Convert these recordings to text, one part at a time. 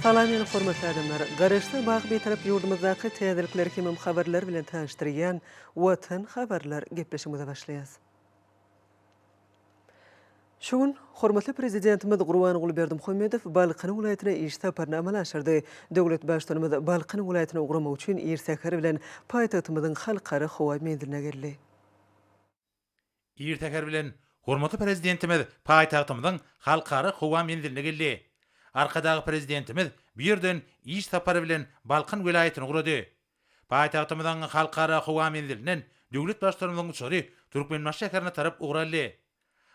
Salam meni hormatly adamlar! Garaşsyz baky Bitarap ýurdumyzdaky täzelikleri hemem habarlar bilen tanyşdyrýan Watan habarlar gepleşigimize başlaýas. Şu gün hormatly Prezidentimiz Gurbanguly Berdimuhamedow Balkan welaýatyna iş saparyny amala aşyrdy. Döwlet Baştutanymyz Balkan welaýatyna ugramak üçin ir säher bilen paýtagtymyzyň Halkara howa menziline geldi. Ir säher bilen hormatly Prezidentimiz paýtagtymyzyň Halkara howa menziline geldi. Arkadag Prezidentimiz bu ýerden iş sapary bilen Balkan welaýatyna ugrady. Paýtagtymyzyň Halkara howa menzilinden döwlet Baştutanymyzyň uçary Türkmenbaşy şäherine tarap ugur aldy.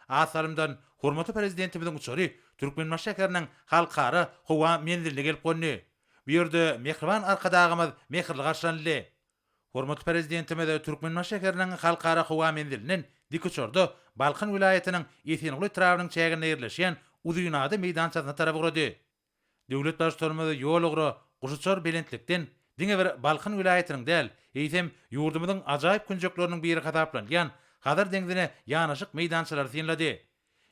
Az salymdan hormatly Prezidentimiziň uçary Türkmenbaşy şäheriniň Halkara howa menziline gelip gondy. Bu ýerde mähriban Arkadagymyz mähirli garşylanyldy. Hormatly Prezidentimiz Türkmenbaşy şäheriniň Halkara howa menzilinden dikuçarda Balkan welaýatynyň Esenguly etrabynyň çäginde ýerleşýän Uzynada meýdançasyna tarap ugrady. Döwlet Baştutanymyz ýol ugra guşuçar belentlikden diňe bir Balkan welaýatynyň däl, eýsem, ýurdumyzyň ajaýyp künjekleriniň biri hasaplanylýan Hazar deňzine ýanaşyk meýdançalary synlady.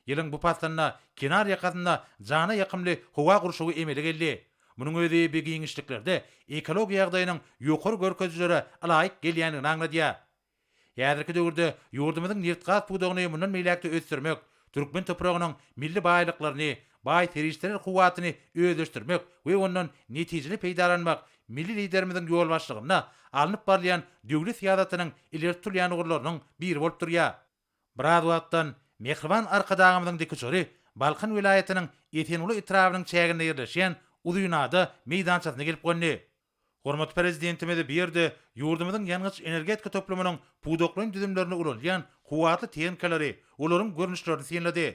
Ýylyň bu paslynda kenar ýakasynda jana ýakymly howa gurşawy emele geldi. Munuň özi bu giňişliklerde ekologiýa ýagdaýynyň ýokary görkezijilere ylaýyk gelýändigini aňladýar. Häzirki döwürde ýurdumyzyň nebitgaz pudagyny mundan beýläk-de ösdürmek, türkmen topragynyň milli baýlyklaryny, baý serişdeler kuwwatyny özleşdirmek we ondan netijeli peýdalanmak milli Liderimiziň ýolbaşçylygynda alnyp barylýan döwlet syýasatynyň ileri tutulýan ugurlarynyň biri bolup durýar. Biraz wagtdan mähriban Arkadagymyzyň dikuçary Balkan welaýatynyň Esenguly etrabynyň çäginde ýerleşýän Uzynada meýdançasyna gelip gondy. Hormatly Prezidentimiz bu ýerde ýurdumyzyň ýangyç-energetika toplumynyň pudaklaýyn düzümlerinde ulanylýan kuwwatly tehnikalary, olaryň görnüşlerini synlady.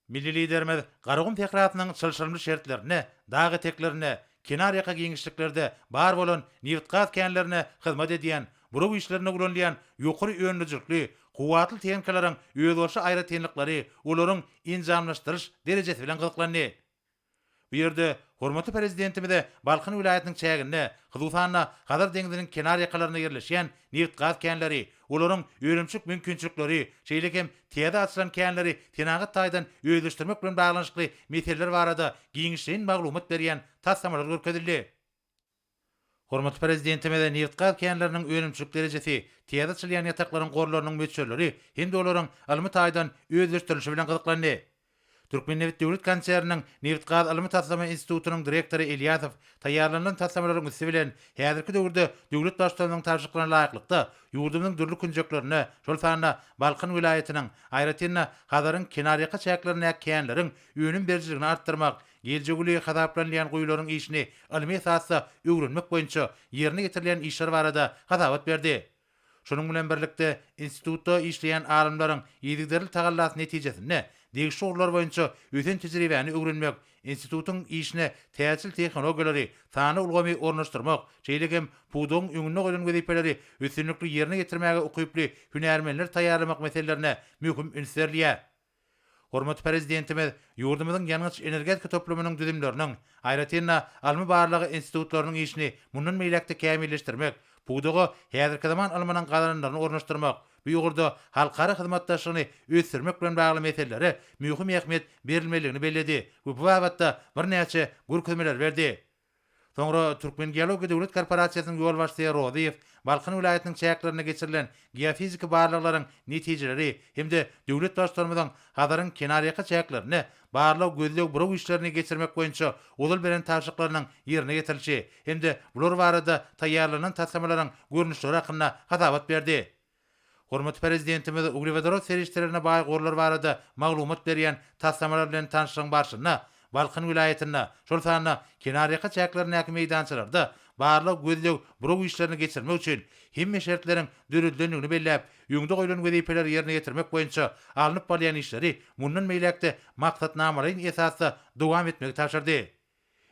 Milli Liderimiz Garagum sährasynyň çylşyrymly şertlerinde, dag eteklerinde, kenarýaka giňişliklerde bar bolan nebitgaz känlerine hyzmat edýän, buraw işlerinde ulanylýan ýokary öndürijilikli, kuwwatly tehnikalaryň özboluşly aýratynlyklary, olaryň enjamlaşdyryş derejesi bilen gyzyklandy. Bu ýerde hormatly Prezidentimize Balkan welaýatynyň çäginde, hususan-da, Hazar deňziniň kenar ýakalarynda ýerleşýän nebitgaz känleri, olaryň önümçilik mümkinçilikleri, şeýle hem täze açylan känleri senagat taýdan özleşdirmek bilen baglanyşykly meseleler barada giňişleýin maglumat berýän taslamalar görkezildi. Hormatly Prezidentimiz nebitgaz känleriniň önümçilik derejesi, täze açylýan ýataklaryň gorlarynyň möçberleri hem-de olaryň ylmy taýdan özleşdirilişi bilen gyzyklandy. Türkmennebit döwlet konserniniň Nebitgaz ylmy-taslama institutynyň direktory Elýasow taýýarlanylan taslamalaryň üsti bilen häzirki döwürde döwlet Baştutanymyzyň tabşyryklaryna laýyklykda ýurdumyzyň dürli künjeklerinde, şol sanda Balkan welaýatynyň, aýratyn-da, Hazaryň kenarýaka çäklerindäki känleriň önüm berijiligini artdyrmak, Geljegi uly hasaplanylýan guýularyň işini ylmy esasda öwrenmek boýunça ýerine ýetirilýän işler barada hasabat berdi. Şunuň bilen birlikde, institutda işleýän alymlaryň yzygiderli tagallasy netijesinde degişli ugurlar boýunça ösen tejribäni öwrenmek, institutyň işine täzeçil tehnologiýalary, sanly ulgamy ornaşdyrmak, şeýle hem pudagyň öňünde goýlan wezipeleri üstünlikli ýerine ýetirmäge ukyply hünärmenleri taýýarlamak meselelerine möhüm üns berilýär. Hormatly Prezidentimiz ýurdumyzyň ýangyç-energetika toplumynyň düzümleriniň, aýratyn-da, ylmy-barlag institutlarynyň işini mundan beýläk-de kämilleşdirmek, pudaga häzirki zaman ylmynyň gazananlaryny ornaşdyrmak, bu ugurda halkara hyzmatdaşlygyny ösdürmek bilen bagly meselelere möhüm ähmiýet berilmelidigini belledi we bu babatda birnäçe görkezmeleri berdi. Soňra Türkmengeologiýa döwlet korporasiýasynyň ýolbaşçysy Rozyýew Balkan welaýatynyň çäklerinde geçirilen geofiziki barlaglaryň netijeleri hem-de döwlet Baştutanymyzyň Hazaryň kenarýaka çäklerinde barlag-gözleg-buraw işlerini geçirmek boýunça ozal beren tabşyryklarynyň ýerine ýetirilişi hem-de bular barada taýýarlanan taslamalaryň görnüşleri hakynda hasabat berdi. Hormatly Prezidentimiz uglewodorod serişdelerine baý gorlar barada maglumat berýän taslamalar bilen tanyşlygyň barşynda Balkan welaýatynda, şol sanda kenarýaka çäklerindäki meýdançalarda barlag-gözleg buraw işlerini geçirmek üçin hemme şertleriň döredilendigini belläp, öňde goýlan wezipeleri ýerine ýetirmek boýunça alnyp barylýan işleri mundan beýläk-de maksatnamalaýyn esasda dowam etmegi tabşyrdy.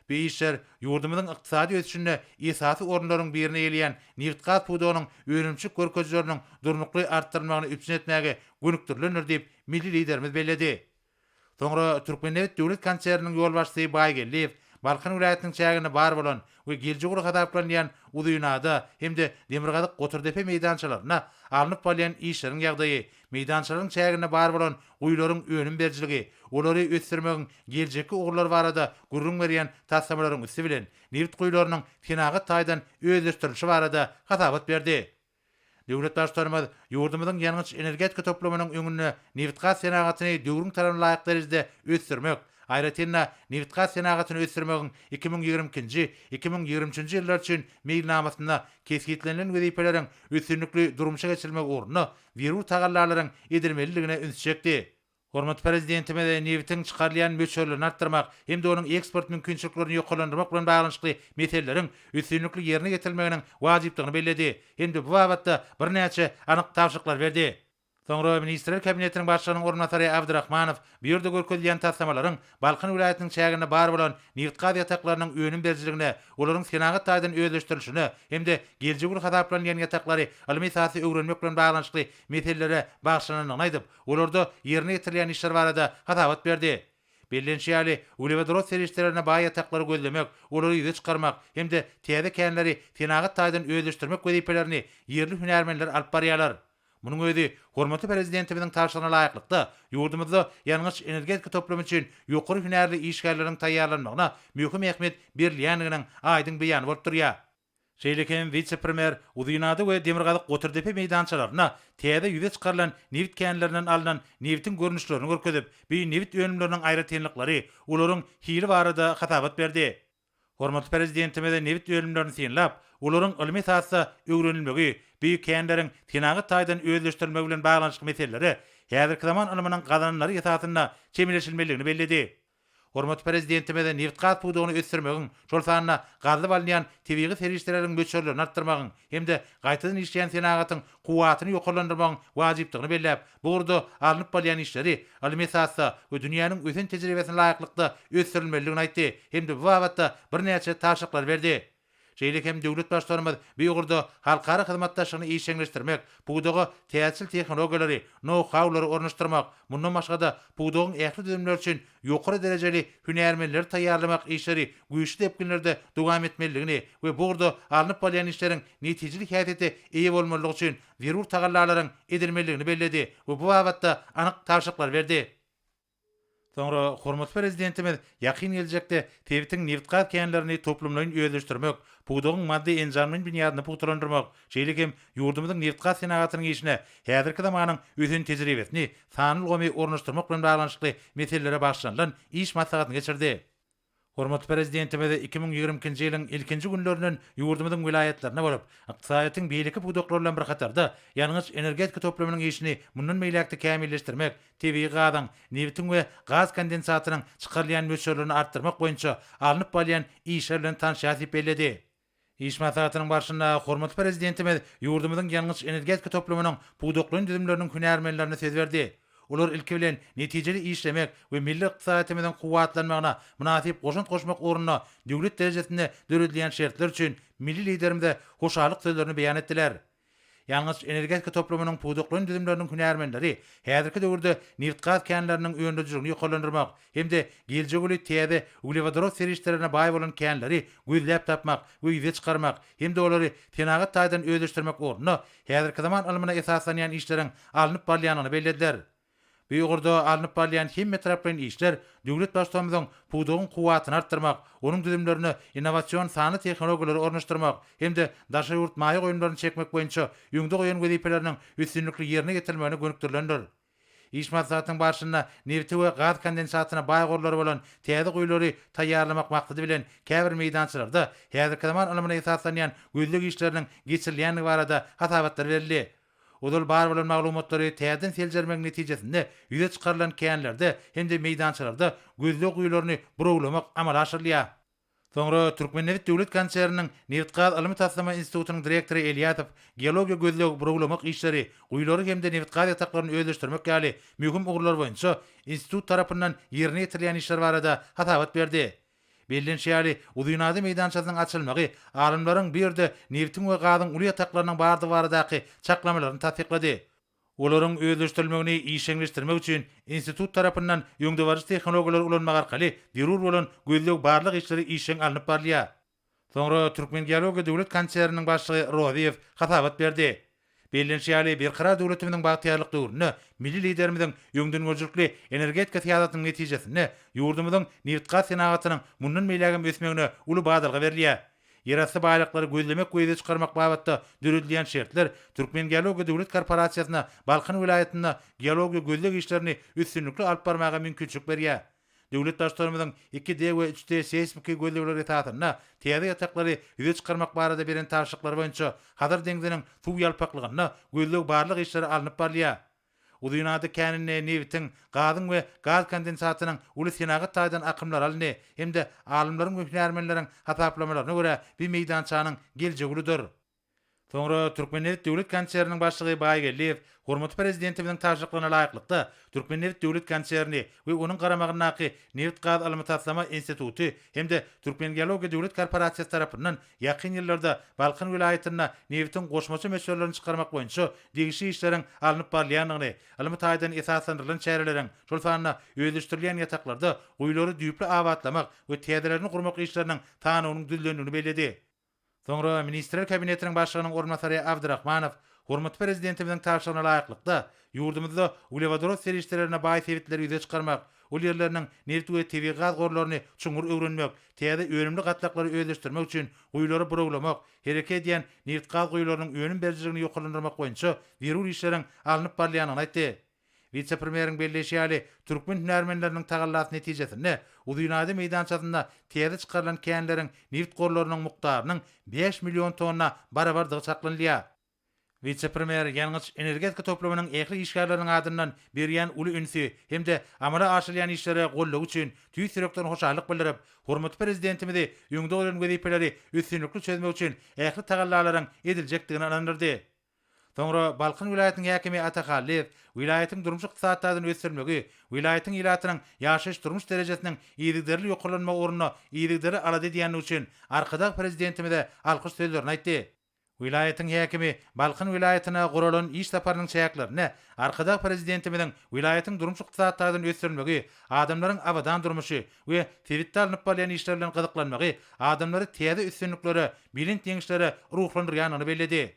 Bu işler ýurdumyzyň ykdysady ösüşinde esasy orunlaryň birini eýeleýän nebitgaz pudagynyň önümçilik görkezijileriniň durnukly artdyrylmagyny üpjün etmäge gönükdirilendir diýip, milli Liderimiz belledi. Soňra Türkmennebit döwlet konserniniň ýolbaşçysy Baýgeldiýew. Balkan welaýatynyň çäginde bar bolan we geljegi uly hasaplanylýan Uzynada hem-de Demirgazyk Goturdepe meýdançalarynda alnyp barylýan işleriň ýagdaýy, meýdançalaryň çäginde bar bolan guýularyň önüm berijiligi, olary ösdürmegiň geljekki ugurlary barada gürrüň berýän taslamalaryň üsti bilen nebit guýularynyň senagat taýdan özleşdirilişi barada hasabat berdi. Döwlet Baştutanymyz ýurdumyzyň ýangyç-energetika toplumynyň öňünde nebitgaz senagatyny döwrüň talabyna laýyk derejede ösdürmek, aýratyn-da, nebitgaz senagatyny ösdürmegiň 2022-nji, 2023-nji ýyllar üçin meýilnamasynda kesgitlenilen wezipeleriň üstünlikli durmuşa geçirilmegi ugrunda zerur tagallalaryň edilmelidigine ünsi çekdi. Hormatly Prezidentimiz nebitiň çykarylýan möçberlerini artdyrmak hem-de onuň eksport mümkinçiliklerini ýokarlandyrmak bilen baglanyşykly meseleleriň üstünlikli ýerine ýetirilmeginiň wajypdygyny belledi hem-de bu babatda birnäçe anyk tabşyryklary berdi. Soňra Ministrler Kabinetiniň Başlygynyň orunbasary Abdyrahmanow bu ýerde görkezilýän taslamalaryň Balkan welaýatynyň çäginde bar bolan nebitgaz ýataklarynyň önüm berijiligine, olaryň senagat taýdan özleşdirilişine hem-de geljegi uly hasaplanylýan ýataklary ylmy esasda öwrenmek bilen baglanyşykly meselelere bagyşlanandygyny aýdyp, olarda ýerine ýetirilýän işler barada hasabat berdi. Bellenişi ýaly, uglewodorod serişdelerine baý ýataklary gözlemek, olary ýüze çykarmak hem-de täze känleri senagat taýdan özleşdirmek wezipelerini ýerli hünärmenler alyp barýarlar. Munuň özi hormatly Prezidentimiziň tabşyrygyna laýyklykda, ýurdumyzda ýangyç-energetika toplumy üçin ýokary hünärli işgärleriň taýýarlanmagyna möhüm ähmiýet berilýändiginiň aýdyň beýany bolup durýar. Şeýle hem wise-premýer Uzynada we Demirgazyk Goturdepe meýdançalarynda täze ýüze çykarylan nebit känlerinden alnan nebitiň görnüşlerini görkezip, bu nebit önümleriniň aýratynlyklary, olaryň hili barada hasabat berdi. Hormatly Prezidentimiz nebit önümlerini synlap, olaryň ylmy esasda öwrenilmegi, bu känleriň senagat taýdan özleşdirilmegi bilen baglanyşykly meselelere häzirki zaman ylmynyň gazananlary esasynda çemeleşilmelidigini belledi. Hormatly Prezidentimiz nebitgaz pudagyny ösdürmegiň, şol sanda gazylyp alynýan tebigy serişdeleriň möçberlerini artdyrmagyň hem-de gaýtadan işleýän senagatyň kuwwatyny ýokarlandyrmagyň wajypdygyny belläp, bu ugurda alnyp barylýan işleri ylmy esasda we dünýäniň ösen tejribesine laýyklykda ösdürilmelidigini aýtdy hem-de bu babatda birnäçe tabşyryklary berdi. Şeýle hem döwlet Baştutanymyz bu ugurda halkara hyzmatdaşlygyny işjeňleşdirmek, pudaga täzeçil tehnologiýalary, nou-haulary ornaşdyrmak, mundan başga-da, pudagyň ähli düzümleri üçin ýokary derejeli hünärmenleri taýýarlamak işleri güýçli depginlerde dowam etmelidigini we bu ugurda alnyp barylýan işleriň netijeli häsiýete eýe bolmalydygy üçin zerur tagallalaryň edilmelidigini belledi we bu babatda anyk tabşyryklary berdi. Soňra hormatly Prezidentimiz ýakyn geljekde sebitiň nebitgaz känlerini toplumlaýyn özleşdirmek, pudagyň maddy-enjamlaýyn binýadyny pugtalandyrmak, şeýle hem ýurdumyzyň nebitgaz senagatynyň işine häzirki zamanyň ösen tejribesini, sanly ulgamy ornaşdyrmak bilen baglanyşykly meselelere bagyşlanylan iş maslahatyny geçirdi. Hormatly Prezidentimiz 2022-nji ýylyň ilkinji günlerinden ýurdumyzyň welaýatlarynda bolup, ykdysadyýetiň beýleki pudaklary bilen bir hatarda, ýangyç-energetika toplumynyň işini mundan beýläk-de kämilleşdirmek, tebigy gazyň, nebitiň we gaz kondensatynyň çykarylýan möçberlerini artdyrmak boýunça alnyp barylýan işler bilen tanyşýar diýip belledi. Iş maslahatynyň barşynda hormatly Prezidentimiz ýurdumyzyň ýangyç-energetika toplumynyň pudaklaýyn düzümleriniň hünärmenlerine söz berdi. Olar ilki bilen netijeli işlemek we milli ykdysadyýetimiziň kuwwatlanmagyna mynasyp goşant goşmak ugrunda döwlet derejesinde döredilýän şertler üçin milli Liderimize hoşallyk sözlerini beýan etdiler. Ýangyç-energetika toplumynyň pudaklaýyn düzümleriniň hünärmenleri häzirki döwürde nebitgaz känleriniň öndürijiligini ýokarlandyrmak hem-de geljegi uly täze uglewodorod serişdelerine baý bolan känleri gözläp tapmak we ýüze çykarmak hem-de olary senagat taýdan özleşdirmek ugrunda häzirki zaman ylmyna esaslanýan işleriň alnyp barylýandygyny bellediler. Bu ugurda alnyp barylýan hemmetaraplaýyn işler döwlet Baştutanymyzyň pudagyň kuwwatyny artdyrmak, onuň düzümlerine innowasion sanly tehnologiýalary ornaşdyrmak hem-de daşary ýurt maýa goýumlaryny çekmek boýunça öňde goýan wezipeleriniň üstünlikli ýerine ýetirilmegine gönükdirilendir. Iş maslahatynyň barşynda nebite we gaz kondensatyna baý gorlary bolan täze guýulary taýýarlamak maksady bilen käbir meýdançalarda häzirki zaman ylmyna esaslanýan gözleg işleriniň geçirilýändigi barada hasabatlar berildi. Ozal bar bolan maglumatlary täzeden seljermegiň netijesinde ýüze çykarylan känlerde hem-de meýdançalarda gözleg guýularyny burawlamak amala aşyrylýar. Soňra Türkmennebit döwlet konserniniň Nebitgaz ylmy-taslama institutynyň direktory Elýasow geologiýa gözleg, burawlamak işleri, guýulary hem-de nebitgaz ýataklaryny özleşdirmek ýaly möhüm ugurlar boýunça institut tarapyndan ýerine ýetirilýän işler barada hasabat berdi. Bellenişi ýaly, Uzynada meýdançasynyň açylmagy alymlaryň bu ýerde nebitiň we gazyň uly ýataklarynyň bardygy baradaky çaklamalaryny tassyklady. Olaryň özleşdirilmegini işjeňleşdirmek üçin institut tarapyndan öňdebaryjy tehnologiýalary ulanmak arkaly zerur bolan gözleg-barlag işleri işjeň alnyp barylýar. Soňra Türkmengeologiýa döwlet konserniniň başlygy Rozyýew hasabat berdi. Bellenişi ýaly, Berkarar döwletimiziň bagtyýarlyk döwründe milli Liderimiziň öňdengörüjilikli energetika syýasatynyň netijesinde ýurdumyzyň nebitgaz senagatynyň mundan beýlägem ösmegine uly badalga berilýär. Ýerasty baýlyklary gözlemek we ýüze çykarmak babatda döredilýän şertler Türkmengeologiýa döwlet korporasiýasyna Balkan welaýatynda geologiýa-gözleg işlerini üstünlikli alyp barmaga mümkinçilik berýär. Döwlet Baştutanymyzyň 2D we 3D seýsmiki gözlegleri esasynda täze ýataklary ýüze çykarmak barada beren tabşyryklary boýunça Hazar deňziniň suw ýalpaklygynda gözleg-barlag işleri alnyp barylýar. Uzynada käninde nebitiň, gazyň we gaz kondensatynyň uly senagat taýdan akymlary alyndy hem-de alymlaryň we hünärmenleriň hasaplamalaryna görä bu meýdançanyň geljegi uludyr. Soňra Türkmennebit döwlet konserniniň başlygy Baýgeldiýew hormatly Prezidentimiziň tabşyryklaryna laýyklykda, Türkmennebit döwlet konserni we onuň garamagyndaky Nebitgaz ylmy-taslama instituty hem-de Türkmengeologiýa döwlet korporasiýasy tarapyndan ýakyn ýyllarda Balkan welaýatynda nebitiň goşmaça möçberlerini çykarmak boýunça degişli işleriň alnyp barylýandygyny, ylmy taýdan esaslandyrylan çäreleriň, şol sanda özleşdirilýän ýataklarda guýulary düýpli abatlamak we täzelerini gurmak işleriniň sanawynyň düzülendigini belledi. Soňra Ministrler Kabinetiniň Başlygynyň orunbasary Abdyrahmanow hormatly Prezidentimiziň tabşyrygyna laýyklykda, ýurdumyzda uglewodorod serişdelerine baý sebitleri ýüze çykarmak, ol ýerleriniň nebit we tebigy gaz gorlaryny çuňňur öwrenmek, täze önümli gatlaklary özleşdirmek üçin guýulary burawlamak, hereket edýän nebit-gaz guýularynyň önüm berijiligini ýokarlandyrmak boýunça zerur işleriň alnyp barylýandygyny aýtdy. Wise-premýeriň belleýşi ýaly, türkmen hünärmenleriniň tagallasy netijesinde Uzynada meýdançasynda täze çykarylan känleriň nebit gorlarynyň mukdarynyň 5 million tonna barabardygy çaklanylýar. Wise-premýer ýangyç-energetika toplumynyň ähli işgärleriniň adyndan berýän uly ünsi hem-de amala aşyrylýan işlere goldawy üçin tüýs ýürekden hoşallyk bildirip, hormatly Prezidentimizi öňde goýlan wezipeleri üstünlikli çözmek üçin ähli tagallalaryň ediljekdigine ynandyrdy. Soňra Balkan welaýatynyň häkimi Ata Hallyýew welaýatyň durmuş-ykdysady taýdan ösdürilmegi, welaýatyň ilatynyň ýaşaýyş-durmuş derejesiniň yzygiderli ýokarlanmagy ugrunda yzygiderli alada edýändigi üçin Arkadag Prezidentimize alkyş sözlerini aýtdy. Welaýatyň häkimi Balkan welaýatyna guralan iş saparynyň çäklerinde Arkadag Prezidentimiziň welaýatyň durmuş-ykdysady taýdan ösdürilmegi, adamlaryň abadan durmuşy we sebitde alnyp barylýan işler bilen gyzyklanmagy adamlary täze üstünliklere, belent ýeňişlere ruhlandyrýandygyny belledi.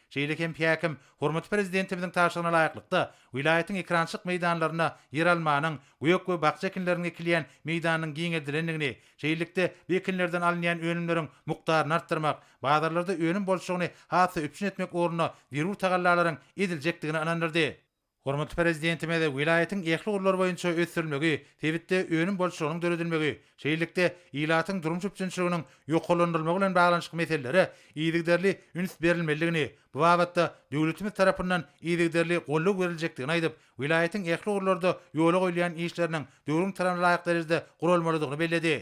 Şeýle hem häkim hormatly Prezidentimiziň tabşyrygyna laýyklykda, welaýatyň ekerançylyk meýdanlarynda ýeralmanyň, gök we bakja ekinleriniň ekilýän meýdanynyň giňeldilendigini, şeýlelikde, bu ekinlerden alynýan önümleriň mukdaryny artdyrmak, bazarlarda önüm bolçulygyny has-da üpjün etmek ugrunda zerur tagallalaryň ediljekdigine ynandyrdy. Hormatly Prezidentimiz welaýatyň ähli ugurlar boýunça ösdürilmegi, sebitde önüm bolçulygynyň döredilmegi, şeýlelikde, ilatyň durmuş üpjünçiliginiň ýokarlandyrylmagy bilen baglanyşykly meselelere yzygiderli üns berilmelidigini, bu babatda döwletimiz tarapyndan yzygiderli goldaw beriljekdigini aýdyp, welaýatyň ähli ugurlarda ýola goýulýan işleriniň döwrüň talabyna laýyk derejede guralmalydygyny belledi.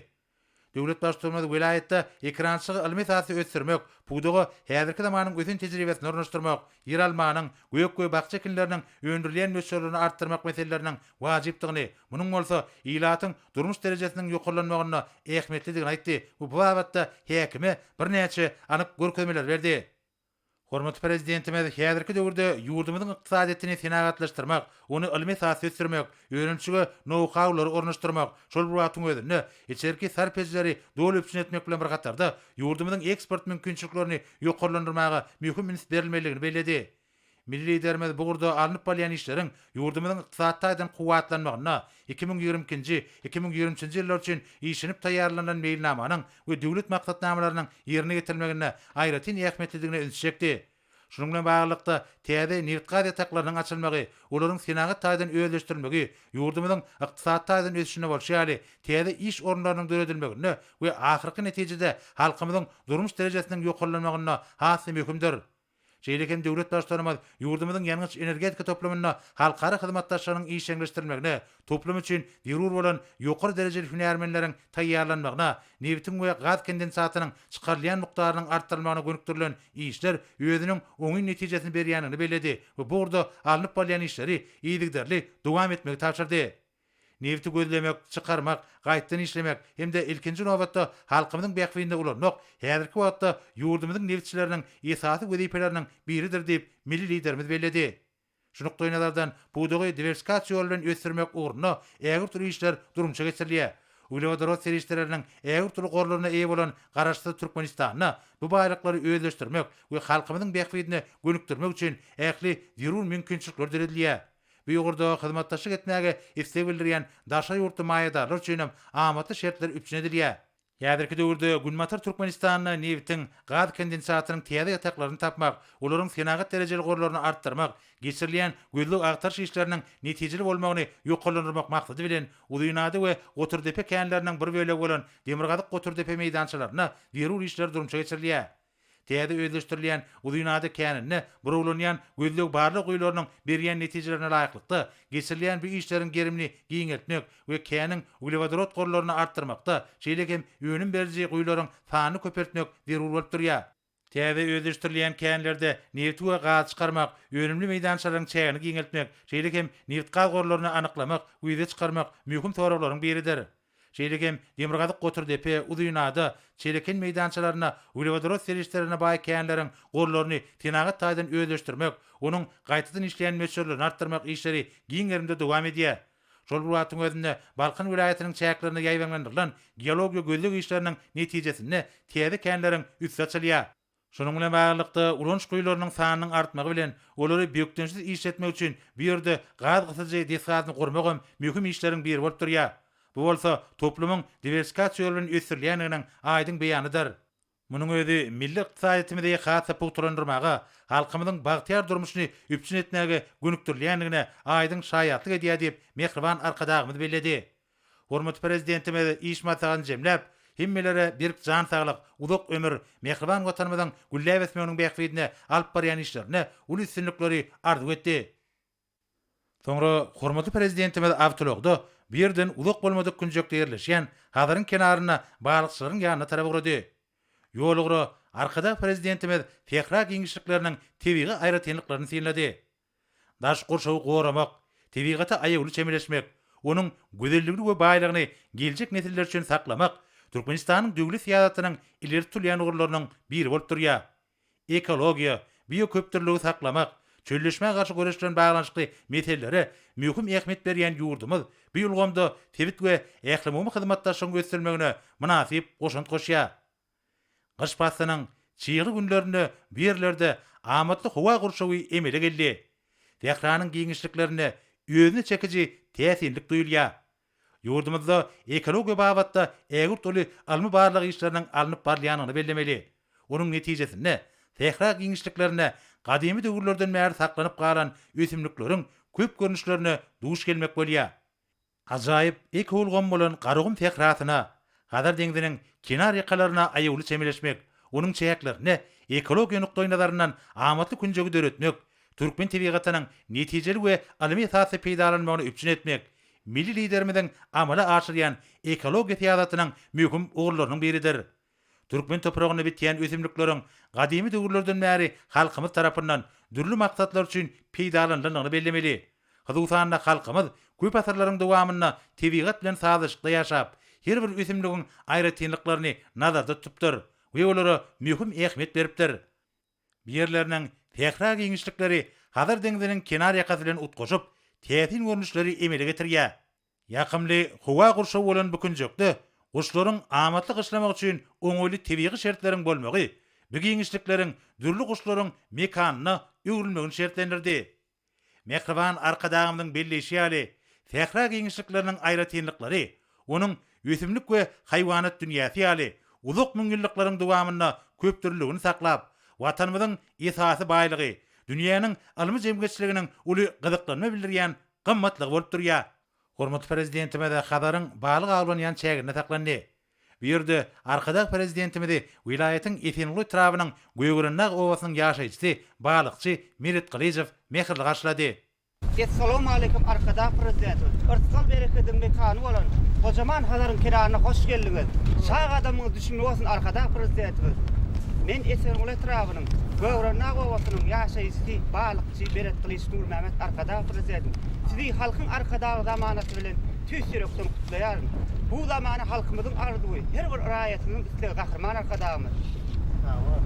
Döwlet Baştutanymyz welaýatda ekerançylygy ylmy esasda ösdürmek, pudaga häzirki zamanyň ösen tejribesini ornaşdyrmak, ýeralmanyň, gök we bakja ekinleriniň öndürilýän möçberlerini artdyrmak meseleleriniň wajypdygyny, munuň bolsa ilatyň durmuş derejesiniň ýokarlanmagynda ähmiýetlidigini aýtdy we bu babatda häkime birnäçe anyk görkezmeleri berdi. Hormatly Prezidentimiz häzirki döwürde ýurdumyzyň ykdysadyýetini senagatlaşdyrmak, ony ylmy esasda ösdürmek, önümçilige nou-haulary ornaşdyrmak, şol bir wagtyň özünde, içerki sarp edijileri doly üpjün etmek bilen bir hatarda, ýurdumyzyň eksport mümkinçiliklerini ýokarlandyrmaga möhüm üns berilmelidigini belledi. Milli Liderimiz bu ugurda alnyp barylýan işleriň ýurdumyzyň ykdysady taýdan kuwwatlanmagynda 2022-nji, 2023-nji ýyllar üçin işlenip taýýarlanylan meýilnamanyň we döwlet maksatnamalarynyň ýerine ýetirilmeginde aýratyn ähmiýetlidigine ünsi çekdi. Şunuň bilen baglylykda, täze nebitgaz ýataklarynyň açylmagy, olaryň senagat taýdan özleşdirilmegi ýurdumyzyň ykdysady taýdan ösüşinde bolşy ýaly, täze iş orunlarynyň döredilmeginde we ahyrky netijede halkymyzyň durmuş derejesiniň ýokarlanmagynda has-da möhümdir. Şeýle hem döwlet Baştutanymyz ýurdumyzyň ýangyç-energetika toplumynda halkara hyzmatdaşlygynyň işjeňleşdirilmegine, toplum üçin zerur bolan ýokary derejeli hünärmenleriň taýýarlanmagyna, nebitiň we gaz kondensatynyň çykarylýan mukdarynyň artdyrylmagyna gönükdirilen işler özüniň oňyn netijesini berýändigini belledi we bu ugurda alnyp barylýan işleri yzygiderli dowam etmegi tabşyrdy. Nebiti gözlemek, çykarmak, gaýtdan işlemek hem-de ilkinji nobatda halkymyzyň bähbidine ulanmak häzirki wagtda ýurdumyzyň nebitçileriniň esasy wezipeleriniň biridir diýip, milli Liderimiz belledi. Şu nukdaýnazardan, pudagy diwersifikasiýa ýoly bilen ösdürmek ugrunda ägirt uly işler durmuşa geçirilýär. Uglewodorod serişdeleriniň ägirt uly gorlaryna eýe bolan Garaşsyz Türkmenistanda bu baýlyklary özleşdirmek we halkymyzyň bähbidine gönükdirmek üçin ähli zerur mümkinçilikler döredilýär. Bu ugurda hyzmatdaşlyk etmäge isleg bildirýän daşary ýurtly maýadarlar üçin hem amatly şertler üpjün edilýär. Häzirki döwürde Günbatar Türkmenistanda nebitiň, gaz kondensatynyň täze ýataklaryny tapmak, olaryň senagat derejeli gorlaryny artdyrmak, geçirilýän gözleg-agtaryş işleriniň netijeli bolmagyny ýokarlandyrmak maksady bilen, Uzynada we Goturdepe känleriniň bir bölegi bolan Demirgazyk Goturdepe meýdançalarynda zerur işler durmuşa geçirilýär. Täze özleşdirilýän Uzynada käninde burawlanýan gözleg-barlag guýularynyň berýän netijelerine laýyklykda, geçirilýän bu işleriň gerimini giňeltmek we käniň uglewodorod gorlaryny artdyrmakda, şeýle hem önüm beriji guýularyň sanyny köpeltmek zerur bolup durýar. Täze özleşdirilýän känlerde nebiti we gazy çykarmak, önümli meýdançalaryň çägini giňeltmek, şeýle hem nebitgaz gorlaryny anyklamak we ýüze çykarmak möhüm soraglaryň biridir. Şeýle hem Demirgazyk Goturdepe, Uzynada, Çeleken meýdançalarynda uglewodorod serişdelerine baý känleriň gorlaryny senagat taýdan özleşdirmek, onuň gaýtadan işleýän möçberlerini artdyrmak işleri giň gerimde dowam edýär. Şol bir wagtyň özünde Balkan welaýatynyň çäklerinde ýaýbaňlandyrylan geologiýa-gözleg işleriniň netijesinde täze känleriň üsti açylýar. Şunuň bilen baglylykda, ulanyş guýularynyň sanynyň artmagy bilen, olary bökdençsiz işletmek üçin bu ýerde gaz gysyjy desgasyny gurmak hem möhüm işleriň biri bolup durýar. Bu bolsa toplumyň diwersifikasiýa ýoly bilen ösdürilýändiginiň aýdyň beýanydyr. Munuň özi milli ykdysadyýetimizi has-da pugtalandyrmaga, halkymyzyň bagtyýar durmuşyny üpjün etmäge gönükdirilýändigine aýdyň şaýatlyk edýär diýip, mähriban Arkadagymyz belledi. Hormatly Prezidentimiz iş maslahatyny jemläp, hemmelere berk jan saglyk, uzak ömür, mähriban Watanymyzyň gülläp ösmeginiň bähbidine alyp barýan işlerinde uly üstünlikleri arzuw etdi. Soňra hormatly Prezidentimiz awtoulagda bu ýerden uzak bolmadyk künjekde ýerleşýän Hazaryň kenarynda balykçylaryň ýanyna tarap ugrady. Ýolugra Arkadag Prezidentimiz sähra giňişlikleriniň tebigy aýratynlyklaryny synlady. Daş gurşawy goramak, tebigata aýawly çemeleşmek, onuň gözelligini we baýlygyny geljek nesiller üçin saklamak Türkmenistanyň döwlet syýasatynyň ileri tutulýan ugurlarynyň biri bolup durýar. Ekologiýa, bioköpdürlüligi saklamak, çölleşmä garşy göreş bilen baglanyşykly meselelere möhüm ähmiýet berýän ýurdumyz bu ulgamda sebit we ählumumy hyzmatdaşlygyň ösdürilmegine mynasyp goşant goşýar. Gyş paslynyň çygly günlerinde bu ýerlerde amatly howa gurşawy emele geldi. Sähranyň giňişliklerinde özüne çekiji täsinlik duýulýar. Ýurdumyzda ekologiýa babatda ägirt uly ylmy-barlag işleriniň alnyp barylýandygyny bellemeli. Onuň netijesinde, sähra giňişliklerinde gadymy döwürlerden bäri saklanyp galan ösümlikleriň köp görnüşlerine duş gelmek bolýar. Ajaýyp ekoulgam bolan Garagum sährasyna, Hazar deňziniň kenar ýakalaryna aýawly çemeleşmek, onuň çäklerinde ekologiýa nukdaýnazaryndan amatly künjegi döretmek, türkmen tebigatynyň netijeli we ylmy esasda peýdalanmagyny üpjün etmek milli Liderimiziň amala aşyrýan ekologiýa syýasatynyň möhüm ugurlarynyň biridir. Türkmen topragynda bitýän ösümlikleriň gadymy döwürlerden bäri halkymyz tarapyndan dürli maksatlar üçin peýdalanylandygyny bellemeli. Hususan-da, halkymyz köp asyrlaryň dowamynda tebigat bilen sazlaşykda ýaşap, her bir ösümligiň aýratynlyklaryny nazarda tutupdyr we olara möhüm ähmiýet beripdir. Bu ýerleriniň sähra giňişlikleri Hazar deňziniň kenar ýakasy bilen utgaşyp, täsin görnüşleri emele getirýär. Ýakymly howa gurşawy bolan bu künjekde guşlaryň amatly gyşlamagy üçin oňaýly tebigy şertleriň bolmagy bu giňişlikleriň dürli guşlaryň mekanyna öwrülmegini şertlendirdi. Mähriban Arkadagymyzyň belleýşi ýaly, sähra giňişlikleriniň aýratynlyklary, onuň ösümlik we haýwanat dünýäsi ýaly uzak müňýyllyklaryň dowamynda köpdürlüligini saklap, Watanymyzyň esasy baýlygy, dünýäniň ylmy jemgyýetçiliginiň uly gyzyklanma bildirýän gymmatlygy bolup durýar. Hormatly Prezidentimiz Hazaryň balyk awlanýan çäginde saklandy. Bu ýerde Arkadag Prezidentimizi welaýatyň Esenguly etrabynyň Gögerendag obasynyň ýaşaýjysy, balykçy Meret Gylyjow mähirli garşylady. Essalawmaleýkim Arkadag Prezidentimiz! Yrsgal-berekediň mekany bolan gojaman Hazaryň kenaryna hoş geldiňiz! Şa gadamyňyz düşümli bolsun Arkadag Prezidentimiz! Men Esenguly etrabynyň Gögerendag obasynyň ýaşaýjysy, balykçy Meret Gylyç Nurmämmet Arkadag Prezidentimiz! Sizi Halkyň Arkadagy zamanasy bilen tüýs ýürekden gutlaýaryn. Bu zamana halkymyzyň arzuwy, her bir raýatymyzyň islegi Gahryman Arkadagymyz. Sag bol.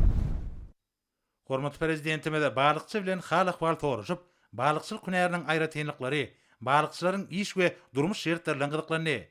Hormatly Prezidentimiz balykçy bilen hal-ahwal soraşyp, balykçylyk hünäriniň aýratynlyklary, balykçylaryň iş we durmuş şertleri bilen gyzyklandy.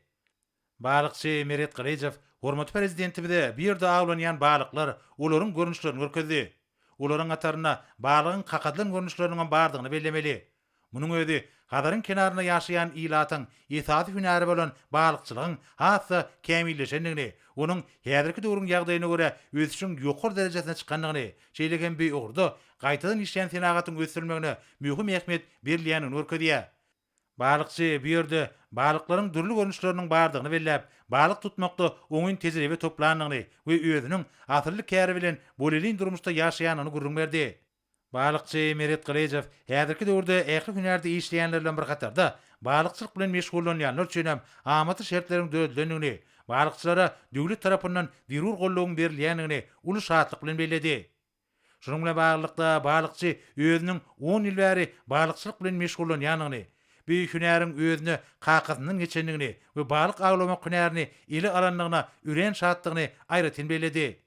Balykçy Meret Gylyjow hormatly Prezidentimize bu ýerde awlanýan balyklar, olaryň görnüşlerini görkezdi. Olaryň hatarynda balygyň kakadylan görnüşleriniňem bardygyny bellemeli. Munuň özi Hazaryň kenarynda ýaşaýan ilatyň esasy hünäri bolan balykçylygyň has-da kämilleşendigini, onuň häzirki döwrüň ýagdaýyna görä ösüşiň ýokary derejesine çykandygyny, şeýle hem bu ugurda gaýtadan işleýän senagatyň ösdürilmegine möhüm ähmiýet berilýändigini görkezýär. Balykçy bu ýerde balyklaryň dürli görnüşleriniň bardygyny belläp, balyk tutmakda oňyn tejribe toplandygyny we özüniň asylly käri bilen bolelin durmuşda ýaşaýandygyny gürrüň berdi. Balykçy Meret Gylyjow häzirki döwürde ähli hünärde işleýänler bilen bir hatarda, balykçylyk bilen meşgullanýanlar üçin hem amatly şertleriň döredilendigini, balykçylara döwlet tarapyndan zerur goldawyň berilýändigini uly şatlyk bilen belledi. Şunuň bilen baglylykda, balykçy özüniň on ýyl bäri balykçylyk bilen meşgullanýandygyny, bu hünäriň özüne kakasyndan geçendigini we balyk awlamak hünärini ele alandygyna örän şatdygyny aýratyn belledi.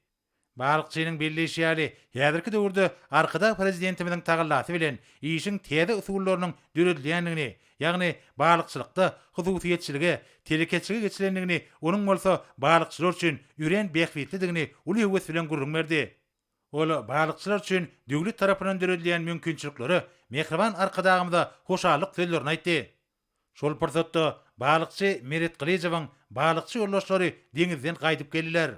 Balykçynyň belleýşi ýaly, häzirki döwürde Arkadag Prezidentimiziň tagallasy bilen işiň täze usullarynyň döredilýändigini, ýagny balykçylykda hususyýetçilige, telekeçilige geçilendigini, onuň bolsa balykçylar üçin örän bähbitlidigini uly höwes bilen gürrüň berdi. Ol balykçylar üçin döwlet tarapyndan döredilýän mümkinçiliklere mähriban Arkadagymyza hoşallyk sözlerini aýtdy. Şol pursatda balykçy Meret Gylyjowyň balykçy ýoldaşlary deňizden gaýdyp geldiler.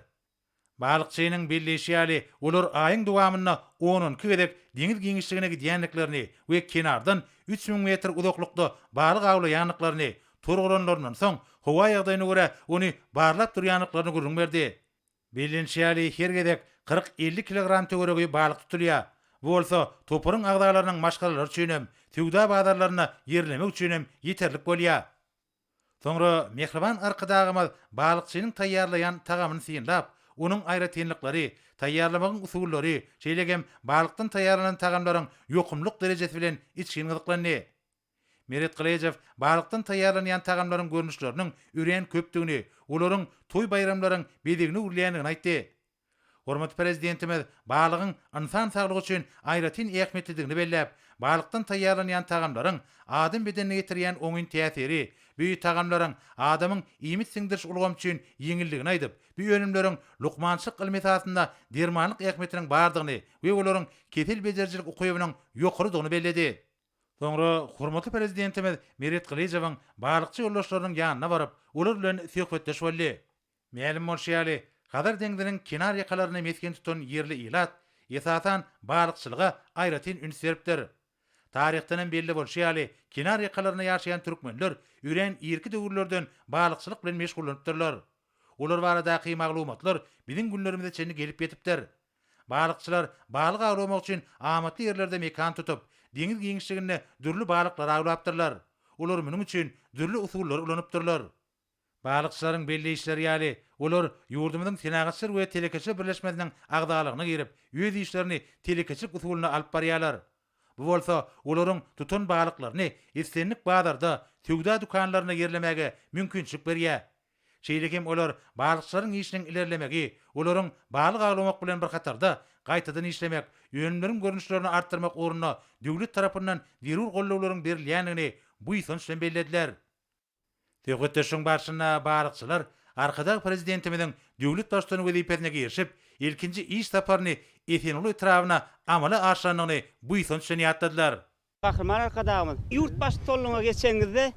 Balykçynyň belleýşi ýaly, olar aýyň dowamynda on-on iki gezek deňiz giňişligine gidýändiklerini we kenardan 3000 metr uzaklykda balyk awlaýandyklaryny, tor guranlaryndan soň, howa ýagdaýyna görä ony barlap durýandyklaryny gürrüň berdi. Bellenişi ýaly, her gezek 40-50 kilogram töweregi balyk tutulýar. Bu bolsa toparyň agzalarynyň maşgalalary üçinem, söwda bazarlarynda ýerlemek üçinem ýeterlik bolýar. Soňra mähriban Arkadagymyz balykçynyň taýýarlaýan tagamyny synlap, onuň aýratynlyklary, taýýarlamagyň usullary, şeýle hem balykdan taýýarlanan tagamlaryň ýokumlylyk derejesi bilen içgin gyzyklandy. Meret Gylyjow balykdan taýýarlanýan tagamlaryň görnüşleriniň örän köpdügini, olaryň toý-baýramlaryň bezegine öwrülýändigini aýtdy. Hormatly Prezidentimiz balygyň ynsan saglygy üçin aýratyn ähmiýetlidigini belläp, balykdan taýýarlanýan tagamlaryň adam bedenine ýetirýän oňyn täsiri, bu tagamlaryň adamyň iýmit siňdiriş ulgamy üçin ýeňilligini aýdyp, bu önümleriň lukmançylyk ylmy esasynda dermanlyk ähmiýetiniň bardygyny we olaryň kesel bejerijilik ukybynyň ýokarydygyny belledi. Soňra hormatly Prezidentimiz Meret Gylyjowyň balykçy ýoldaşlarynyň ýanyna baryp, olar bilen söhbetdeş boldy. Mälim bolşy ýaly, Hazar deňziniň kenar ýakalaryny mesgen tutan ýerli ilat, esasan, balykçylyga aýratyn üns beripdir. Taryhdan hem belli bolşy ýaly, kenar ýakalarynda ýaşaýan türkmenler örän irki döwürlerden balykçylyk bilen meşgullanypdyrlar. Olar baradaky maglumatlar biziň günlerimize çenli gelip ýetipdir. Balykçylar balyk awlamak üçin amatly ýerlerde mekan tutup, deňiz giňişliginde dürli balyklary awlapdyrlar. Olar munuň üçin dürli usullary ulanypdyrlar. Balykçylaryň belleýişleri ýaly, olar ýurdumyzyň Senagatçylar we telekeçiler birleşmesiniň agzalygyna girip, öz işlerini telekeçilik usulynda alyp barýarlar. Bu bolsa olaryň tutan balyklaryny islendik bazarda, söwda dükanlarynda ýerlemäge mümkinçilik berýär. Şeýle hem olar balykçylaryň işiniň ilerlemegi, olaryň balyk awlamak bilen bir hatarda, gaýtadan işlemek, önümleriň görnüşlerini artdyrmak ugrunda döwlet tarapyndan zerur goldawlaryň berilýändigini buýsanç bilen bellediler. Söhbetdeşligiň barşynda balykçylar Arkadag Prezidentimiziň döwlet Baştutany wezipesine girişip, ilkinji iş saparyny Esenguly etrabyna amala aşyrandygyny buýsanç bilen ýatladylar. Gahryman Arkadagymyz, ýurt Baştutanlygyna geçeniňizde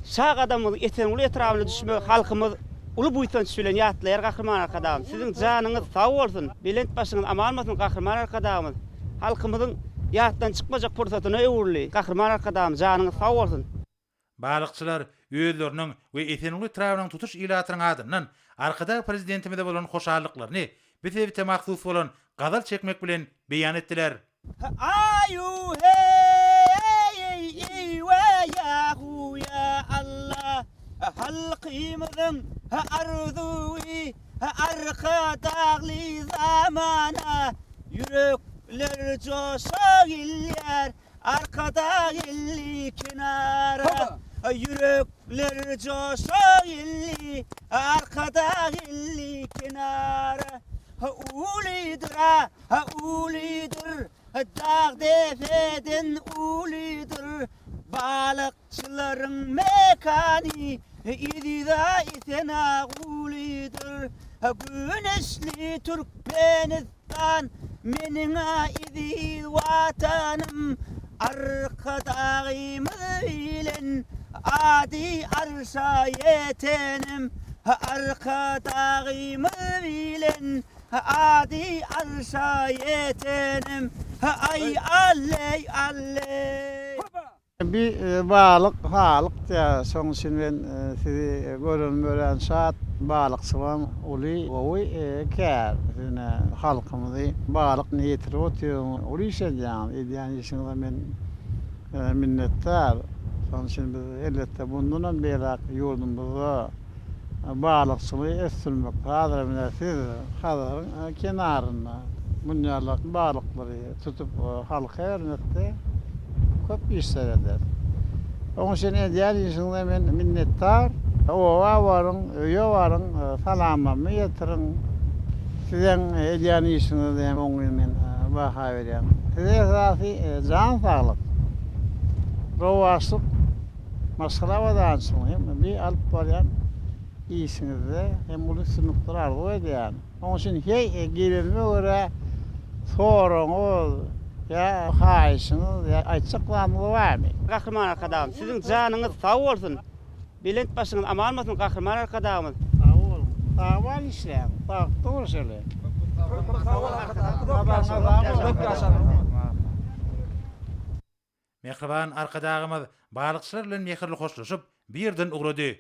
şa gadamyňyzyň Esenguly etrabyna düşmegi halkymyz uly buýsanç bilen ýatlaýar Gahryman Arkadagymyz. Siziň janyňyz sag bolsun, belent başyňyz aman bolsun Gahryman Arkadagymyz. Halkymyzyň ýatdan çykmajak pursatyna öwrüldi. Gahryman Arkadagymyz janyňyz sag bolsun. Balykçylar özleriniň we Esenguly etrabynyň tutuş ilatynyň adyndan Arkadag Prezidentimize bolan hoşallyklaryny bu sebite mahsus bolan gazal çekmek bilen beýan etdiler. Aýu heý eý we ýa hu ýa Alla halkymyzyň arzuwy Arkadagly zamana ýürekler joşa gelýär Arkadag geldi kenara, Ýürekler joşa geldi, Arkadag geldi kenara. Ulydyr-a, ulydyr, Dag depeden ulydyr, Balykçylaryň mekany, Eziz-a Esenagulydyr. Güneşli Türkmenistan, Meniň-a eziz Watanym, Arkadagymyz bilen ady arşa ýetenim, Arkadagymyz bilen Ady arşa ýetenim, aý alleý alleý. Bi balyk halyk diýýär, şoň üçin men sizi görenime örän şat. Balykçylygam uly gowy kär. Siz ine halkymyzy balyk ýetirip otyryňyz, uly iş edýäňiz. Edýän işiňize men minnetdar. Şonuň üçin biz elbetde mundanam beýläk ýurdumyzda balykçylygy ösdürmek. Häzir ine siz Hazaryň kenarynda munýalak balyklary tutup halka bermekde köp işler eder. Onuň üçin edýän işiňize men minnetdar. Oba baryň, öýe baryň, salamlarymy ýetiriň. Siziň edýän işiňize hem oňyn men baha berýän. Size esasy jan saglyk, rowaçlyk Maşgala abadançylygyny hem bi alyp barýan işiňizde hem uly üstünlikler arzuw edýän. Onuň üçin heý gelenime görä soragyňyz ýa haýyşyňyz ýa aýtjak zadyňyz barmy? Gahryman Arkadagym siziň janyňyz sag bolsun belent başyňyz aman bolsun Gahryman Arkadagymyz. Sag boluň. Sag işläň. Bagtly bolşaly. Köp sag bol Arkadagym. Uzak ýaşaň. Uzak ýaşaň. Mähriban Arkadagymyz balykçylar bilen mähirli hoşlaşyp, bu ýerden ugrady.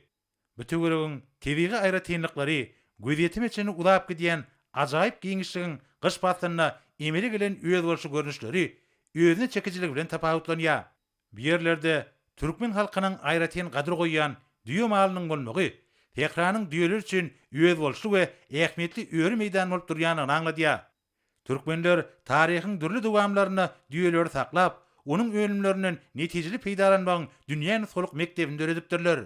Bu töweregiň tebigy aýratynlyklary, gözýetime çenli uzap gidýän ajaýyp giňişligiň gyş paslynda emele gelen özboluşly görnüşleri özüne çekijiligi bilen tapawutlanýar. Bu ýerlerde türkmen halkynyň aýratyn gadyr goýýan düýe malynyň bolmagy sähranyň düýeler üçin özboluşly we ähmiýetli öri meýdany bolup durýandygyny aňladýar. Türkmenler taryhyň dürli dowamlarynda düýeleri saklap, onuň önümlerinden netijeli peýdalanmagyň dünýä nusgalyk mekdebini döredipdirler.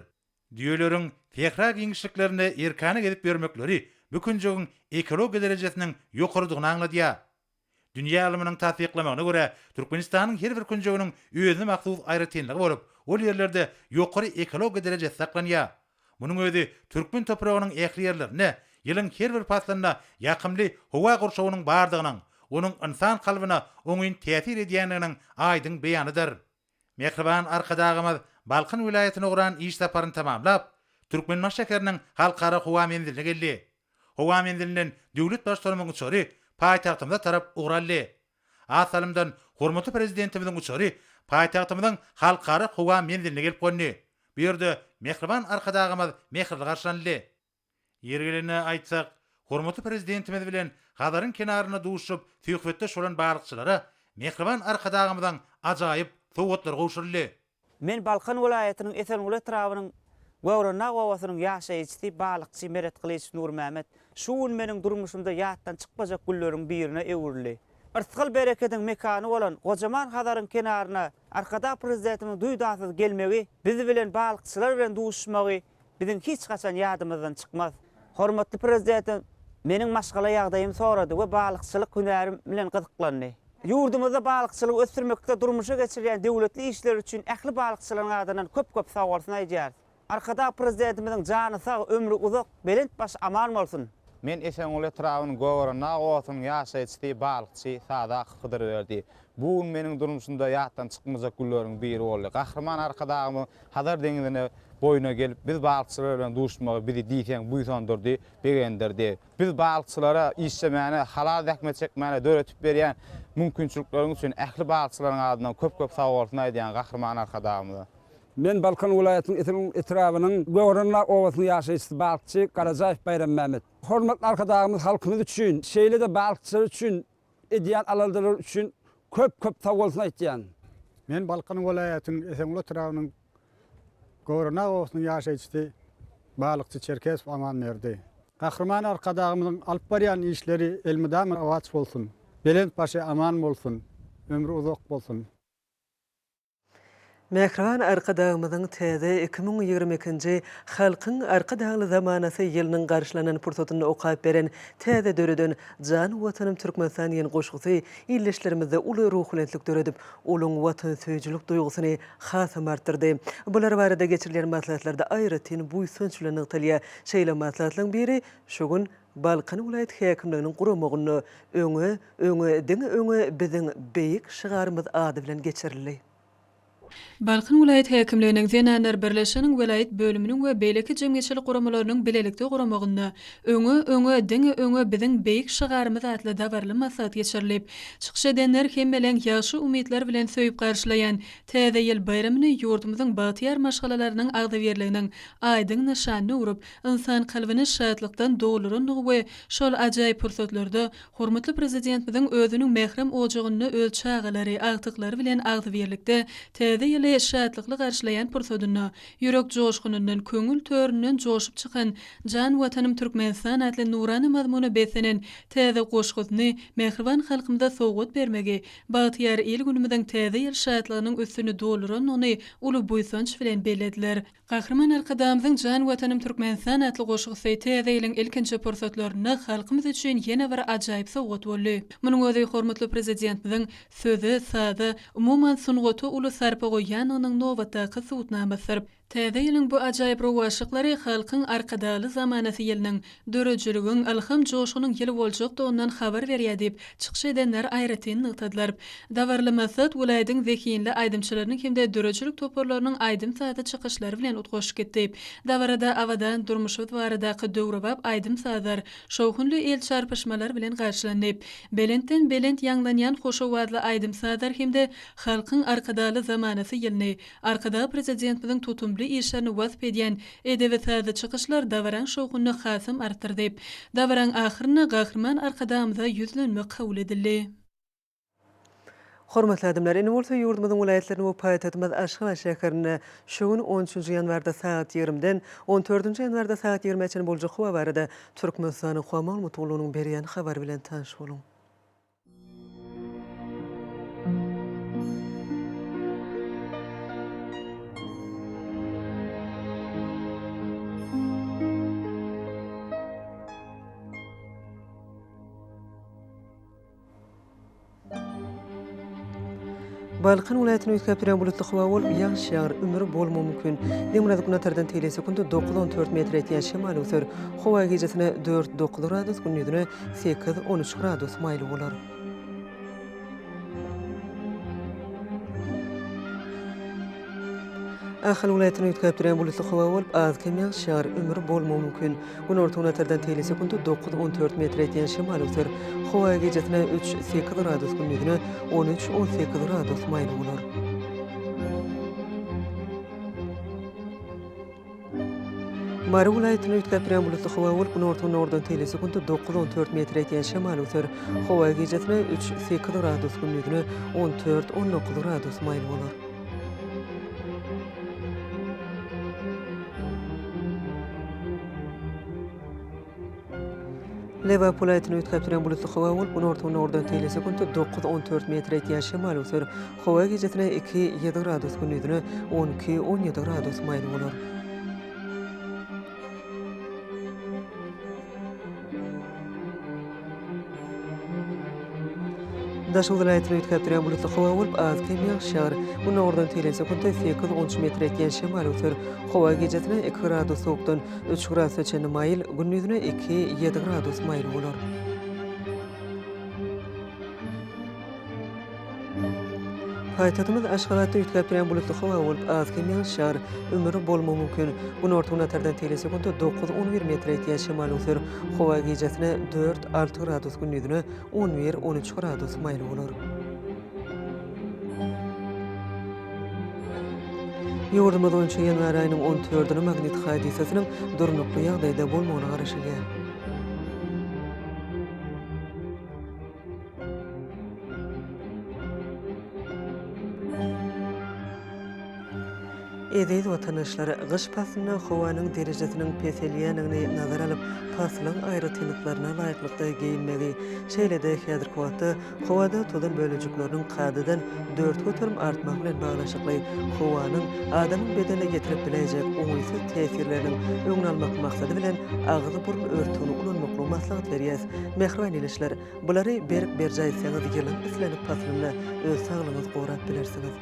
Düýeleriň sähra giňişliklerinde erkana gezip ýörmekleri bu künjegiň ekologiýa derejesiniň ýokarydygyny aňladýar. Dünýä ylmynyň tassyklamagyna görä, Türkmenistanyň her bir künjeginiň özüne mahsus aýratynlygy bolup, ol ýerlerde ýokary ekologiýa derejesi saklanýar. Munuň özi türkmen topragynyň ähli ýerlerinde ýylyň her bir paslynda ýakymly howa gurşawynyň bardygynyň, onuň ynsan kalbyna oňyn täsir edýändiginiň aýdyň beýanydyr. Mähriban Arkadagymyz Balkan welaýatyna guran iş saparyny tamamlap, Türkmenbaşy şäheriniň Halkara howa menziline geldi. Howa menzilinden döwlet Baştutanymyzyň uçary paýtagtymyza tarap ugur aldy. Az salymdan hormatly Prezidentimiziň uçary paýtagtymyzyň Halkara howa menziline gelip gondy. Bu ýerde mähriban Arkadagymyz mähirli garşylanyldy. Ýeri gelende aýtsak, hormatly Prezidentimiz bilen Hazaryň kenarynda duşuşyp söhbetdeş bolan balykçylara mähriban Arkadagymyzyň ajaýyp sowgatlary gowşuryldy. Men Balkan welaýatynyň Esenguly etrabynyň Göwrendag obasynyň ýaşaýjysy, balykçy Meretgylyç Nurmämmet. Şu gün meniň durmuşymda ýatdan çykmajak günleriň birine öwrüldi. Yrsgal-berekediň mekany bolan gojaman Hazaryň kenaryna Arkadag Prezidentimiziň duýdansyz gelmegi, biz bilen, balykçylar bilen duşuşmagy biziň hiç haçan ýadymyzdan çykmaz. Hormatly Prezidentimiz meniň maşgala ýagdaýymy sorady we balykçylyk hünärim bilen gyzyklandy. Ýurdumyzda balykçylygy ösdürmekde durmuşa geçirilýän döwletli işler üçin ähli balykçylaryň adyndan köp-köp sagbolsun aýdýarys. Arkadag Prezidentimiziň jany sag, ömri uzak, belent başy aman bolsun! Men Esenguly etrabynyň Gögerendag obasynyň ýaşaýjysy, balykçy Sadakow Hydyrberdi. Bu gün meniň durmuşymda ýatdan çykmajak günleriň biri boldy. Gahryman Arkadagymyzyň Hazar deňzine boýuna gelip, biz balykçylar bilen duşmagy bizi diýseň buýsandyrdy, begendirdi. Biz balykçylara işlemäne, halal zähmet çekmäne döretip berýän mümkinçilikleriň üçin ähli balykçylaryň adyndan köp-köp sagbolsun aýdýan Gahryman Arkadagymyza. Men Balkan welaýatynyň Esenguly etrabynyň Göwrendag obasynyň ýaşaýjysy balykçy Garajaýew Baýrammämmet. Hormatly Arkadagymyz halkymyz üçin, şeýle-de balykçylar üçin edýän aladalary üçin köp-köp sagbolsun aýtýan. Men Balkan welaýatynyň Esenguly etrabynyň Göwrenag obasynyň ýaşaýjysy balykçy Çerkezow Amanberdi. Gahryman Arkadagymyzyň alyp barýan işleri elmydama rowaç bolsun! Belent başy aman bolsun! Ömri uzak bolsun! Mähriban Arkadagymyzyň täze 2022-nji Halkyň Arkadagly zamanasy ýylynyň garşylanan pursatynda okap beren täze döreden Jan Watanym Türkmenistan diýen goşgusy ildeşlerimizde uly ruhubelentlik döredip, olaň watansöýüjilik duýgusyny hasam artdyrdy. Bular barada geçirilýän maslahatlarda aýratyn buýsanç bilen nygtalýar. Şeýle maslahatlaryň biri şu gün Balkan welaýat häkimliginiň guramagynda Öňe, öňe, diňe öňe biziň beýik şygarymyz ady bilen geçirildi. Balkan welaýat häkimliginiň, Zenanlar birleşiginiň welaýat bölüminiň we beýleki jemgyýetçilik guramalarynyň bilelikde guramagynda Öňe, öňe, diňe öňe biziň beýik şygarymyz atly dabaraly maslahat geçirilip, çykyş edenler hemmeleň ýagşy umytlar bilen söýüp garşylaýan Täze ýyl baýramyny ýurdumyzyň bagtyýar maşgalalarynyň agzybirliginiň aýdyň nyşanyna öwrüp, ynsan kalbyny şatlykdan doldurandygy we şol ajaýyp pursatlarda hormatly Prezidentimiziň özüniň mährem ojagynda öz çagalary, agtyklary bilen agzybirlikde Täze ýyly şatlykly garşylaýan pursadynda ýürek joşgunyndan, köňül töründen joşup çykan Jan Watanym Türkmenistan atly nurana mazmuna beslenen täze goşgusyny mähriban halkymyza sowgat bermegi bagtyýar il-günümiziň Täze ýyl şatlygynyň üstüni doldurandygyny uly buýsanç bilen bellediler. Gahryman Arkadagymyzyň Jan Watanym Türkmenistan atly goşgusy Täze ýylyň ilkinji pursatlarynda halkymyz üçin ýene bir ajaýyp sowgat boldy. Munuň özi hormatly Prezidentimiziň söze, saza, umuman, sungata uly sarpa goýýandygynyň nobatdaky subutnamasydyr. Täze ýylyň bu ajaýyp rowaçlyklary Halkyň Arkadagly zamanasy ýylynyň döredijiligiň, ylham-joşgunyň ýyly boljakdygyndan habar berýär diýip, çykyş edenler aýratyn nygtadylar. Dabaraly maslahat welaýatyň zehinli aýdymçylarynyň hem-de döredijilik toparlarynyň aýdym-sazly çykyşlary bilen utgaşyp gitdi. Dabarada abadan durmuşymyz baradaky döwrebap aýdym-sazlar şowhunly el çarpyşmalar bilen garşylandy. Belentden-belent ýaňlanýan hoşowazly aýdym-sazlar hem-de Halkyň Arkadagly zamanasy ýylyny Arkadag Prezidentimiziň tutumly işlerini wasp edýän edebi-sazly çykyşlar dabaraň şowhunyny hasam artdyrdy. Dabaraň ahyrynda Gahryman Arkadagymyza ýüzlenme kabul edildi. Hormatly adamlar, indi bolsa ýurdumyzyň welaýatlarynda we paýtagtymyz Aşgabat şäherinde şu gün on üçünji ýanwarda sagat ýigrimiden on dördünji ýanwarda sagat ýigrimä çenli boljak howa barada Türkmenistanyň Howa maglumat gullugynyň berýän habary bilen tanyş boluň. Balkan welaýatynda üýtgäp durýan bulutly howa bolup, ýagyş ýagar, ümür bolmagy mümkin. Demirgazyk günortadan tegelek sekundy dokuz-on dört metr ýetýän şemal öwser. Howa gijesine dört-dokuz gradus, gündizine sekiz, on üç gradus maýyl bolar. Ahal welaýatynda üýtgäp durýan bulutly howa bolup, az-kem ýagyş ýagar, ümür bolmagy mümkin. Günorta-günortadan teýli sekundy dokuz, on dört metre ýetýän şemal öwser. Howa gijesine üç, sekiz gradus, gündizine on üç, on sekiz gradus maýyl bolar. Mary welaýatynda üýtgäp durýan bulutly howa bolup, günorta-günordan teýli sekundy dokuz, on dört metre ýetýän şemal öwser. Howa gijesine üç, sekiz gradus, gündizine on dört, on dokuz gradus maýyl bolar. Lebap welaýatynda üýtgäp durýan bulutly howa bolup, günorta-günordan teýli sekundy dokuz, on dört metre ýetýän şemal öwser. Howa gijesine iki, ýedi gradus, gündizine on iki, on ýedi gradus maýyl bolar. Daşoguz welaýatynda üýtgäp durýan bulutly howa bolup, az-kem ýagyş ýagar. Günordan teýlen sekuntda sekiz, on üç metre ýetýän şemal öwser. Howa gijesine iki gradus sowukdan üç gradusa çenli maýyl, gündizine iki, ýedi gradus maýyl bolar. Paýtagtymyz Aşgabatda üýtgäp durýan bulutly howa bolup, az-kem ýagyş ýagar, ümür bolmagy mümkin. Günorta-günortadan teýle sekunta dokuz, on bir metre ýetýän şemal öwser. Howa gijesine dört, alty gradus, gündizine on bir, on üç gradus maýyl bolar. Ýurdumyz boýunça ýanwar aýynyň on dördüne magnit hadysasynyň durnukly ýagdaýda bolmagyna garaşylýar. Eziz watandaşlar, gyş paslynda howanyň derejesiniň peselýändigini nazara alyp, paslyň aýratynlyklaryna laýyklykda geýinmegi, şeýle-de häzirki wagtda howada tozan bölejikleriniň kadadan 4% artmagy bilen baglanyşykly howanyň adamyň bedenine ýetirip biläýjek oňaýsyz täsirleriniň öňüni almak maksady bilen agyz-burun örtügini ulanmaklygy maslahat berýäs. Mähriban ildeşler, bulary berk berjaý etseňiz ýylyň islendik paslynda öz saglygyňyzy gorap bilersiňiz.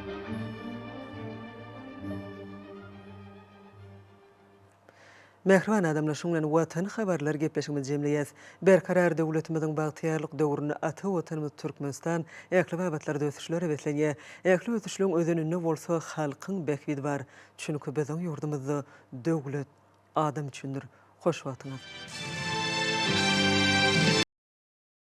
Mähriban adamlar şuň bilen Watan habarlar gepleşigimizi jemleýäs. Berkarar döwletimiziň bagtyýarlyk döwründe ata Watanymyz Türkmenistan ähli babatlarda ösüşlere beslenýär. Ähli ösüşleň özeninde bolsa halkyň bähbidi bar. Çünki biziň ýurdumyzda döwlet adam üçindir. Hoş wagtyňyz.